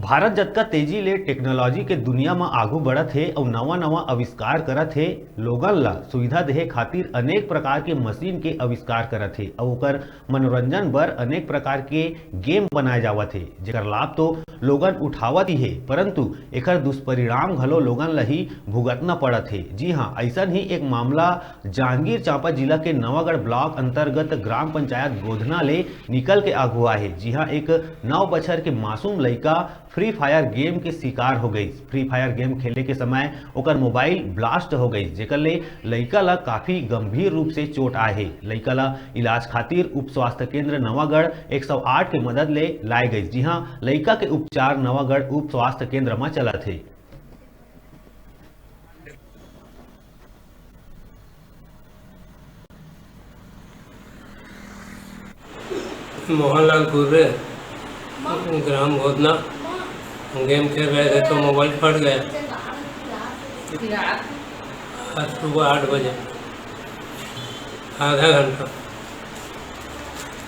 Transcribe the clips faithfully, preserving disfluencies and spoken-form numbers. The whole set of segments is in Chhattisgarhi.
भारत जतका तेजी ले टेक्नोलॉजी के दुनिया म आगू बढ़त हे अउ नवा-नवा आविष्कार करत हे, लोगन ल सुविधा देहे खातिर अनेक प्रकार के मशीन के आविष्कार करत हे अउ ओकर मनोरंजन बर अनेक प्रकार के गेम बनाए जावत हे, जेकर लाभ तो लोगन उठावत ही हे, परंतु एकर दुष्परिणाम घलो लोगन ल ही भुगतना पड़त हे। जी हां, अइसन ही एक मामला जांजगीर चांपा जिला के नवागढ़ ब्लॉक अंतर्गत ग्राम पंचायत गोधना ले निकल के आगू आए हे, जिहां एक नौ बछर के मासूम लइका फ्री फायर गेम के शिकार हो गइस। फ्री फायर गेम खेले के समय ओकर मोबाइल ब्लास्ट हो गइस, जेकर ले लइका ला काफी गंभीर रूप से चोट आए हे। लइका ला इलाज खातिर उप स्वास्थ्य केंद्र नवागढ़ एक सौ आठ के मदद ले लाए गइस, जिहां लइका के उपचार नवागढ़ उप स्वास्थ्य केंद्र म चलत हे। मोहनलाल कुर्रे, ग्राम घोदना, गेम खेल रहे थे तो मोबाइल फट गया। आज सुबह आठ बजे, आधा घंटा।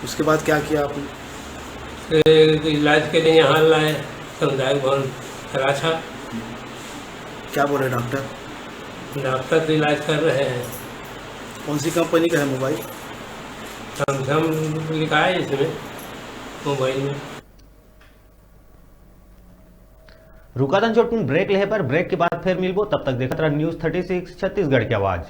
उसके बाद क्या किया आपने? फिर इलाज के लिए यहाँ लाए, सामुदायिक भवन राछा। क्या बोले डॉक्टर? डॉक्टर तो इलाज कर रहे हैं। कौन सी कंपनी का है मोबाइल? सैमसंग लिखा है इसमें, मोबाइल में। रुकाथन छोटकुन ब्रेक लेहे बर, ब्रेक के बाद फिर मिलबो। तब तक देखत रहा न्यूज़ थर्टी सिक्स छत्तीसगढ़ की आवाज़।